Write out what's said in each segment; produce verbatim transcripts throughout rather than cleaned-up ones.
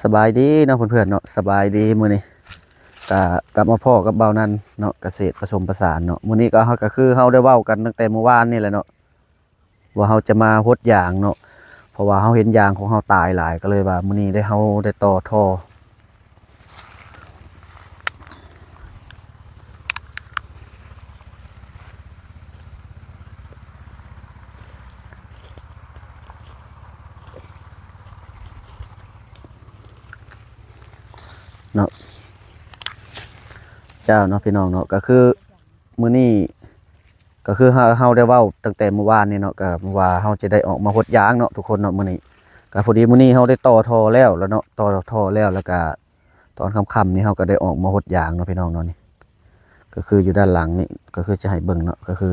สบายดีเนาะเพื่อนๆเนาะ สบายดีมื้อนี้ ก็กลับมาพ้อกับบ่าวนันเนาะ เกษตรผสมผสานเนาะ มื้อนี้ก็เฮาก็คือเฮาได้เว้ากันตั้งแต่มื้อวานนี่แหละเนาะ ว่าเฮาจะมาหดยางเนาะ เพราะว่าเฮาเห็นยางของเฮาตายหลาย ก็เลยว่ามื้อนี้ได้ เฮาได้ต่อท่อเนาะ เจ้าเนาะพี่น้องเนาะ ก็คือมื้อนี้ ก็คือเฮา เฮาได้เว้าตั้งแต่มื้อวานนี่เนาะ ก็ว่าเฮาจะได้ออกมาหดยางเนาะทุกคนเนาะ มื้อนี้ ก็พอดีมื้อนี้เฮาได้ต่อท่อแล้ว แล้วเนาะ ต่อท่อแล้ว แล้วก็ตอนค่ำๆนี่เฮาก็ได้ออกมาหดยางเนาะพี่น้องเนาะ นี่ ก็คืออยู่ด้านหลังนี่ ก็คือจะให้เบิ่งเนาะ ก็คือ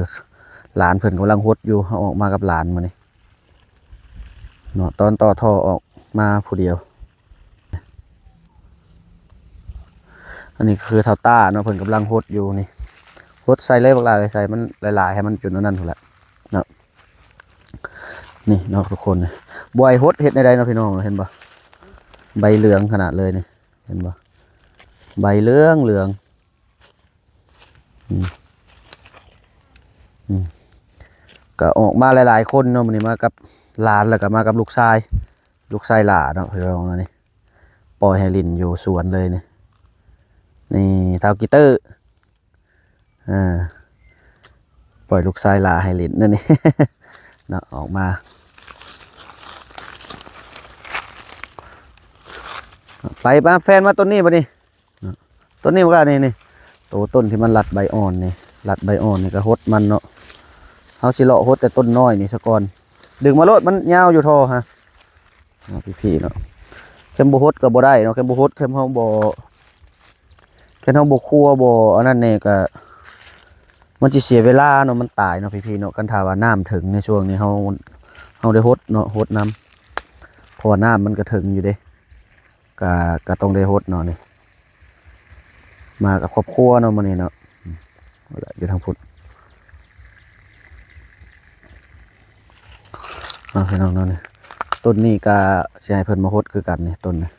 หลานเพิ่นกำลังหดอยู่ เฮาออกมากับหลานมื้อนี้เนาะ ตอนต่อท่อออกมาผู้เดียว อันนี้ก็คือเฒ่าต้าเนาะ เพิ่นกำลังหดอยู่นี่ หดใส่เลยบักหลาย ใส่มันหลายๆ ให้มันจนอันนั้นพู้นแหละเนาะ นี่เนาะทุกคน บ่อยหดเฮ็ดในใดเนาะพี่น้อง เห็นบ่ ใบเหลืองขนาดเลยนี่ เห็นบ่ ใบเหลืองเหลือง อืม อืม ก็ออกมาหลายๆ คนเนาะ มื้อนี้มากับหลาน แล้วก็มากับลูกชาย ลูกชายหล่าเนาะ พี่น้องเนาะ นี่ ปล่อยให้หลิ้นอยู่สวนเลยนี่ นี่ เฒ่ากีเตอร์ อ่า ปล่อยลูกชายหล่าให้หลิ้นนั่นนี่ เนาะ ออกมา ไป มา แฟนมาต้นนี้บัดนี้ ต้นนี้มันก็นี่ นี่ โตต้นที่มันรัดใบอ่อนนี่ รัดใบอ่อนนี่ก็หดมันเนาะ เฮาสิเลาะหดแต่ต้นน้อยนี่ซะก่อน ดึงมาโลด มันยาวอยู่ท่อฮะ เนาะพี่ๆเนาะ คันบ่หดก็บ่ได้เนาะ คันบ่หด คันเฮาบ่ คันเฮาบ่คั่วบ่อันนั้นแน่ก็ มันสิเสียเวลาเนาะ มันตายเนาะพี่ๆเนาะ คันถ้าว่าน้ำถึงในช่วงนี้ เฮา เฮาได้หดเนาะ หดนำ เพราะว่าน้ำมันก็ถึงอยู่เด้ ก็ ก็ต้องได้หดเนาะนี่ มากับครอบครัวเนาะมื้อนี้เนาะ อืม เอาละ อยู่ทางพุ้น เนาะพี่น้องเนาะ นี่ ต้นนี้ก็สิให้เพิ่นมาหดคือกันนี่ ต้นนี้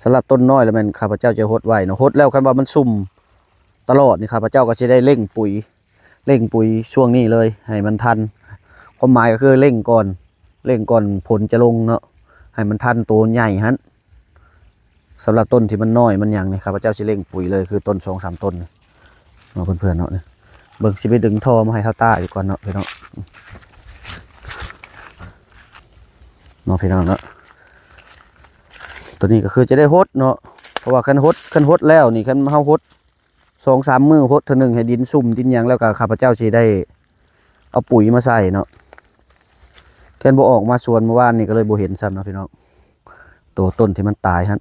สำหรับต้นน้อยแล้วแม่นข้าพเจ้าจะหดไว้เนาะ หดแล้วคันว่ามันซุ่มตลอดนี่ ข้าพเจ้าก็สิได้เร่งปุ๋ย เร่งปุ๋ยช่วงนี้เลย ให้มันทัน ความหมายก็คือเร่งก่อน เร่งก่อนฝนจะลงเนาะ ให้มันทันโตใหญ่หั้น สำหรับต้นที่มันน้อยมันหยังนี่ ข้าพเจ้าสิเร่งปุ๋ยเลย คือต้นสองสามต้นนี่เนาะเพื่อนๆเนาะ นี่ เบิ่ง สิไปดึงท่อมาให้เฒ่าต้าอีกก่อนเนาะพี่น้อง เนาะพี่น้องเนาะ ตัวนี้ก็คือจะได้หดเนาะ เพราะว่าคันหด คันหดแล้วนี่ คันเฮาหดสองสามมื้อ หดเทื่อหนึ่งให้ดินซุ่มดินหยัง แล้วก็ข้าพเจ้าสิได้เอาปุ๋ยมาใส่เนาะ แค่นบ่ออกมาสวนเมื่อวานนี่ก็เลยบ่เห็นซ้ำเนาะพี่น้อง โตต้นที่มันตายหั้น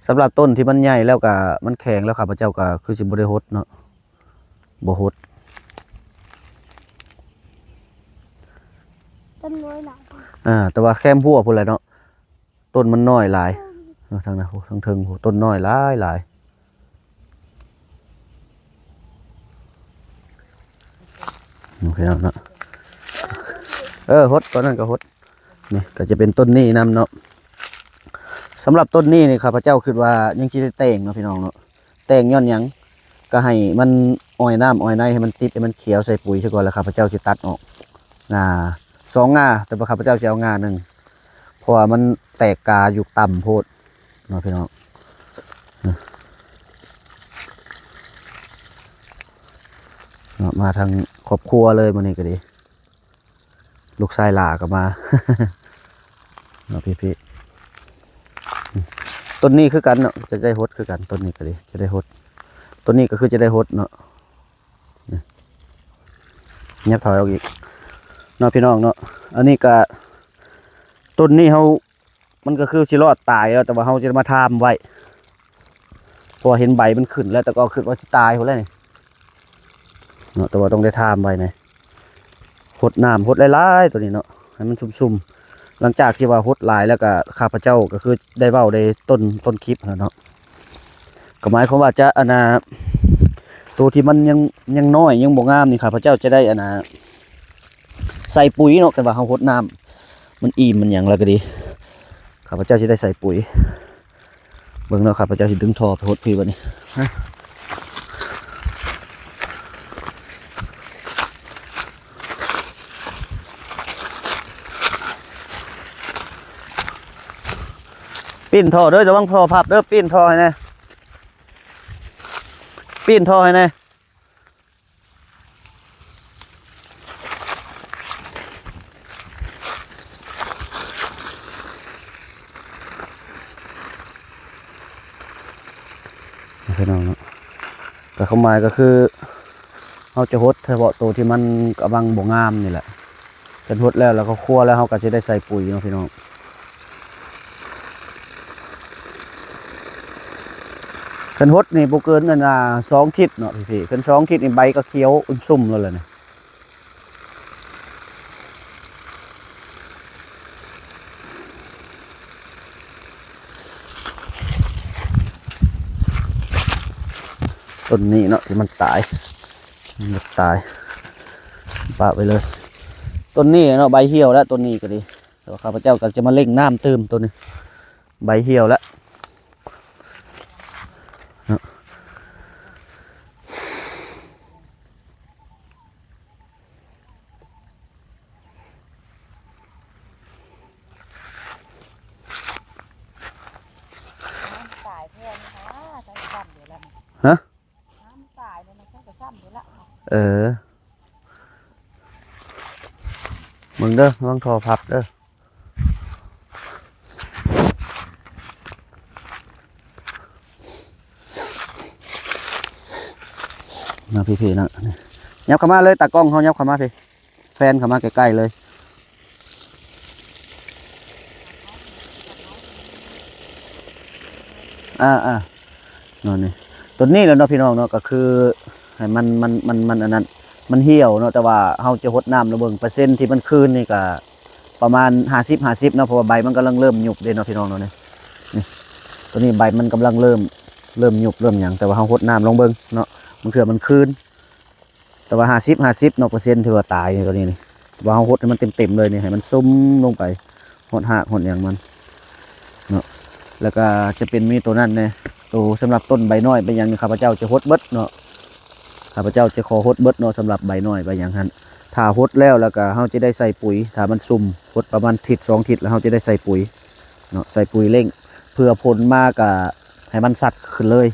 สำหรับต้นที่มันใหญ่แล้วก็มันแข็งแล้ว ข้าพเจ้าก็คือสิบ่ได้หดเนาะ บ่หด ต้นน้อยหลาย อ่า แต่ว่าแคมหัวพู้นแหละเนาะ ต้นมันน้อยหลาย เออ ทางนั้นพู้น ทางเทิงพู้น ต้นน้อยหลายหลาย โอเคเนาะ เออ หด ตอนนั้นก็หด นี่ก็จะเป็นต้นนี้นำเนาะ สำหรับต้นนี้นี่ข้าพเจ้าคิดว่ายังสิได้แต่งเนาะพี่น้องเนาะ แต่งย้อนหยัง ก็ให้มันอ่อยน้ำอ่อยใน ให้มันติด ให้มันเขียว ใส่ปุ๋ยซะก่อน แล้วข้าพเจ้าสิตัดออก ง่าสองง่า แต่ว่าข้าพเจ้าสิเอาง่าหนึ่ง เพราะว่ามันแตกกาอยู่ต่ำโพดเนาะพี่น้อง เนาะ มาทั้งครอบครัวเลยมื้อนี้ก็ดี ลูกชายหล่าก็มา เนาะพี่ๆ ต้นนี้คือกันเนาะ จะได้หดคือกัน ต้นนี้ก็ดี จะได้หด ต้นนี้ก็คือจะได้หดเนาะ นี่ ยับถอยออกอีก เนาะพี่น้องเนาะ อันนี้ก็ ต้นนี้เฮา มันก็คือสิรอดตายแล้ว แต่ว่าเฮาจะมาทามไว้ เพราะว่าเห็นใบมันขึ้นแล้ว แต่ก็คิดว่าสิตายพู้นแหละนี่ เนาะ แต่ว่าต้องได้ทามไว้นะ หดน้ำ หดหลายๆ ตัวนี้เนาะ ให้มันซุ่มๆ หลังจากที่ว่าหดหลายแล้วก็ข้าพเจ้าก็คือได้เว้าในต้น ต้นคลิปหั้นแหละเนาะ ก็หมายความว่าจะ อันน่ะ ตัวที่มันยัง ยังน้อย ยังบ่งามนี่ ข้าพเจ้าจะได้ อันน่ะ ใส่ปุ๋ยเนาะ แต่ว่าเฮาหดน้ำ มันอิ่มมันหยังแล้วก็ดี ข้าพเจ้าสิได้ใส่ปุ๋ย เบิ่งเนาะ ข้าพเจ้าสิดึงท่อไปหดพี้บัดนี้ ปิ้นท่อเด้อ ระวังท่อพับเด้อ ปิ้นท่อให้แน่ ปิ้นท่อให้แน่ พี่น้องเนาะ ก็ความหมายก็คือ เราจะหดเฉพาะตัวที่มันกำลังบ่งามนี่แหละ คันหดแล้ว แล้วก็คั่วแล้ว เราก็จะได้ใส่ปุ๋ยเนาะพี่น้อง คันหดนี่บ่เกินอันน่ะ สองอาทิตย์เนาะพี่ๆ คันสองอาทิตย์นี่ใบก็เขียวอึมซุ่มแล้วล่ะนี่ ต้นนี้เนาะที่มันตาย มันตาย ปะไปเลย ต้นนี้เนาะ ใบเหี่ยวแล้ว ต้นนี้ก็ดี แต่ว่าข้าพเจ้าก็จะมาเร่งน้ำเติมต้นนี้ ใบเหี่ยวแล้วเนาะ น้ำตายแท้นี่นะ ใช้ซ้ำเดี๋ยวละ ฮะ น้ำตายเลยนะ ใช้กระซ้ำเดี๋ยวละ เออ มึงเด้อ ระวังท่อพับเด้อ มาพี่ๆนะ นี่ ยับเข้ามาเลย ตากล้องเขายับเข้ามาพี่ แฟนเข้ามาใกล้ๆเลย อ่า อ่า เนาะนี่ ต้นนี้แหละเนาะพี่น้องเนาะ ก็คือให้มัน มัน มัน มันอันนั้น มันเหี่ยวเนาะ แต่ว่าเราจะหดน้ำแล้วเบิ่ง เปอร์เซ็นต์ที่มันคืนนี่ก็ประมาณห้าสิบ ห้าสิบเนาะ เพราะว่าใบมันกำลังเริ่มหยุบเด้เนาะพี่น้องเนาะ นี่ นี่ ตัวนี้ใบมันกำลังเริ่ม เริ่มหยุบเริ่มหยัง แต่ว่าเราหดน้ำลองเบิ่งเนาะ บางเทื่อมันคืน แต่ว่าห้าสิบ ห้าสิบเนาะ เปอร์เซ็นต์ที่ว่าตายนี่ ตัวนี้นี่ ว่าเราหดให้มันเต็มๆเลยนี่ ให้มันซุ่มลงไป หดรากหดหยังมันเนาะ แล้วก็จะเป็นมีตัวนั้นแน่ ตัวสำหรับต้นใบน้อยใบหยังนี่ ข้าพเจ้าจะหดเบิดเนาะ ข้าพเจ้าจะขอหดเบิดเนาะ สำหรับใบน้อยใบหยังหั่น ถ้าหดแล้ว แล้วก็เราจะได้ใส่ปุ๋ย ถ้ามันซุ่ม หดประมาณอาทิตย์สองอาทิตย์ แล้วเราจะได้ใส่ปุ๋ยเนาะ ใส่ปุ๋ยเร่ง เพื่อผลมาก็ให้มันสัดขึ้นเลย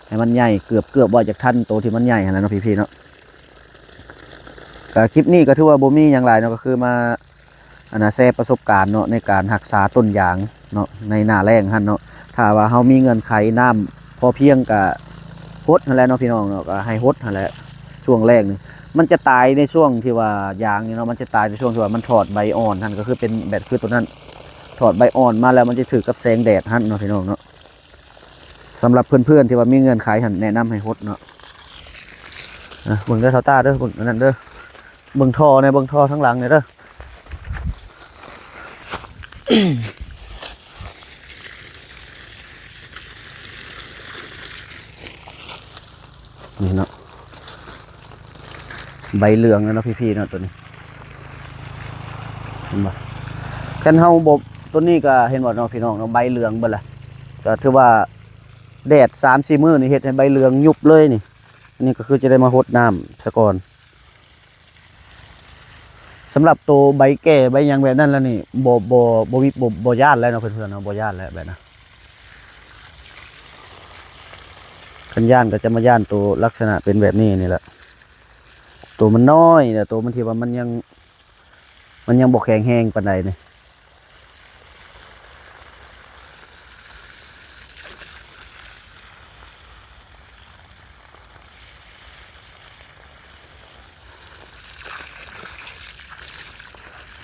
ให้มันใหญ่ เกือบ เกือบว่าจะทันโตที่มันใหญ่หั่นแหละเนาะพี่ๆเนาะ ก็คลิปนี้ก็ถือว่าบ่มีหยังหลายเนาะ ก็คือมา อันน่ะ แชร์ประสบการณ์เนาะ ในการรักษาต้นยางเนาะ ในหน้าแล้งหั่นเนาะ ถ้าว่าเรามีเงื่อนไขน้ำพอเพียงก็หดหั่นแหละเนาะพี่น้องเนาะ ก็ให้หดหั่นแหละ ช่วงแล้งนี่ มันจะตายในช่วงที่ว่ายางนี่เนาะ มันจะตายในช่วงที่ว่ามันถอดใบอ่อนหั่น ก็คือเป็นแบบคือตัวนั้น ถอดใบอ่อนมาแล้วมันจะถืกกับแสงแดดหั่นเนาะพี่น้องเนาะ สำหรับเพื่อนๆที่ว่ามีเงื่อนไขหั่น แนะนำให้หดเนาะ อ่ะ เบิ่งเด้อ เฒ่าต้าเด้อ เบิ่งอันนั้นเด้อ เบิ่งท่อเนี่ย เบิ่งท่อทั้งหลังเนี่ยเด้อ นี่เนาะ ใบเหลืองแล้วเนาะพี่ๆเนาะ ตัวนี้ เห็นบ่ คันเฮาบ่ ตัวนี้ก็เห็นบ่เนาะพี่น้องเนาะ ใบเหลืองเบิดละ ก็ถือว่าแดดสามสี่มื้อนี่เฮ็ดให้ใบเหลืองยุบเลยนี่ อันนี้ก็คือจะได้มาหดน้ำซะก่อน สำหรับตัวใบแก่ใบหยังแบบนั้นแล้วนี่ บ่ บ่ บ่วิ บ่ บ่ย้านแล้วเนาะเพื่อนๆเนาะ บ่ย้านแล้วแบบนั้น คันย้านก็จะมาย้านตัวลักษณะเป็นแบบนี้นี่แหละ ตัวมันน้อยนะ ตัวมันที่ว่ามันยัง มันยังบ่แข็งแรงปานใดนี่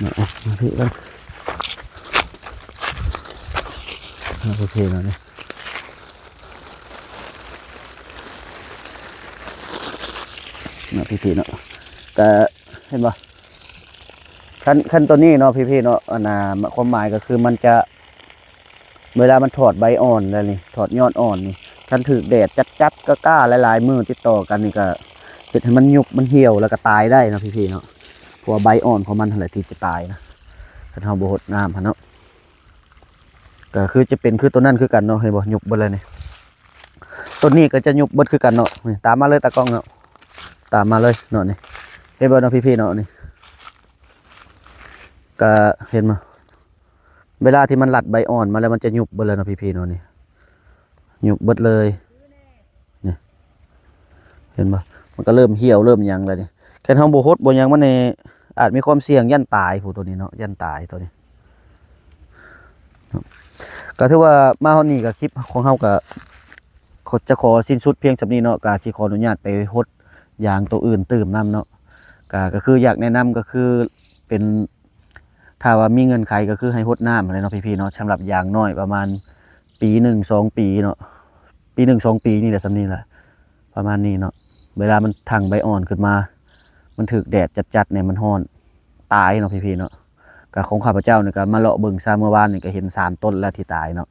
มา อ่ะ มาพี่กันมาโอเคแล้วเนี่ย เนาะพี่ๆเนาะ ก็เห็นบ่ คัน คันตัวนี้เนาะพี่ๆเนาะ อันน่ะ ความหมายก็คือมันจะ เวลามันถอดใบอ่อนแล้วนี่ ถอดยอดอ่อนนี่ คันถืกแดดจัดๆกล้าๆหลายๆมื้อติดต่อกันนี่ก็เฮ็ดให้มันยุบมันเหี่ยวแล้วก็ตายได้เนาะพี่ๆเนาะ เพราะว่าใบอ่อนของมันหั่นแหละที่จะตายนะ เฮาบ่หดน้ำหั้นเนาะ ก็คือจะเป็นคือต้นนั้นคือกันเนาะ เห็นบ่ ยุบเบิดเลยนี่ ต้นนี้ก็จะยุบเบิดคือกันเนาะ นี่ ตามมาเลยตากล้องเนาะ ตามมาเลยเนาะนี่ เห็นบ่เนาะพี่ๆเนาะนี่ ก็เห็นบ่ เวลาที่มันหลัดใบอ่อนมาแล้วมันจะยุบเบิดเลยเนาะพี่ๆเนาะนี่ ยุบเบิดเลย นี่ เห็นบ่ มันก็เริ่มเหี่ยวเริ่มหยังแล้วนี่ แค่เฮาบ่หดบ่หยังมันนี่ อาจมีความเสี่ยงยันตายผู้ตัวนี้เนาะ ยันตายตัวนี้ ก็ถือว่ามาฮอดนี้ก็คลิปของเฮาก็ขอ จะขอสิ้นสุดเพียงส่ำนี้เนาะ ก็สิขออนุญาตไปหดยางตัวอื่นตื่มนำเนาะ ก็ ก็คืออยากแนะนำก็คือเป็น ถ้าว่ามีเงื่อนไขก็คือให้หดน้ำหั้นแหละเนาะพี่ๆเนาะ สำหรับยางน้อยประมาณปีหนึ่งสองปีเนาะ ปีหนึ่งสองปีนี่แหละ ส่ำนี้แหละ ประมาณนี้เนาะ เวลามันทั้งใบอ่อนขึ้นมา มันถืกแดดจัดๆเนี่ยมันฮ้อน ตายเนาะพี่ๆเนาะ ก็ของข้าพเจ้านี่ก็มาเลาะเบิ่งซะ เมื่อวานนี่ก็เห็นสามต้นแล้วที่ตายเนาะ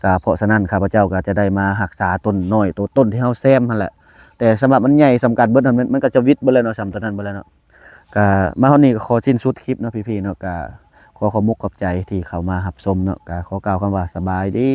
ก็เพราะฉะนั้นข้าพเจ้าก็จะได้มารักษาต้นน้อย ตัวต้นที่เฮาแซมหั้นแหละ แต่สำหรับมันใหญ่ส่ำกันเบิดหั้น มัน มันก็จะวิดเบิดแล้วเนาะ ส่ำตัวนั้นเบิดแล้วเนาะ ก็มาฮอดนี้ก็ขอสิ้นสุดคลิปเนาะพี่ๆเนาะ ก็ขอขอบมกขอบใจที่เข้ามารับชมเนาะ ก็ขอกล่าวคำว่าสบายดี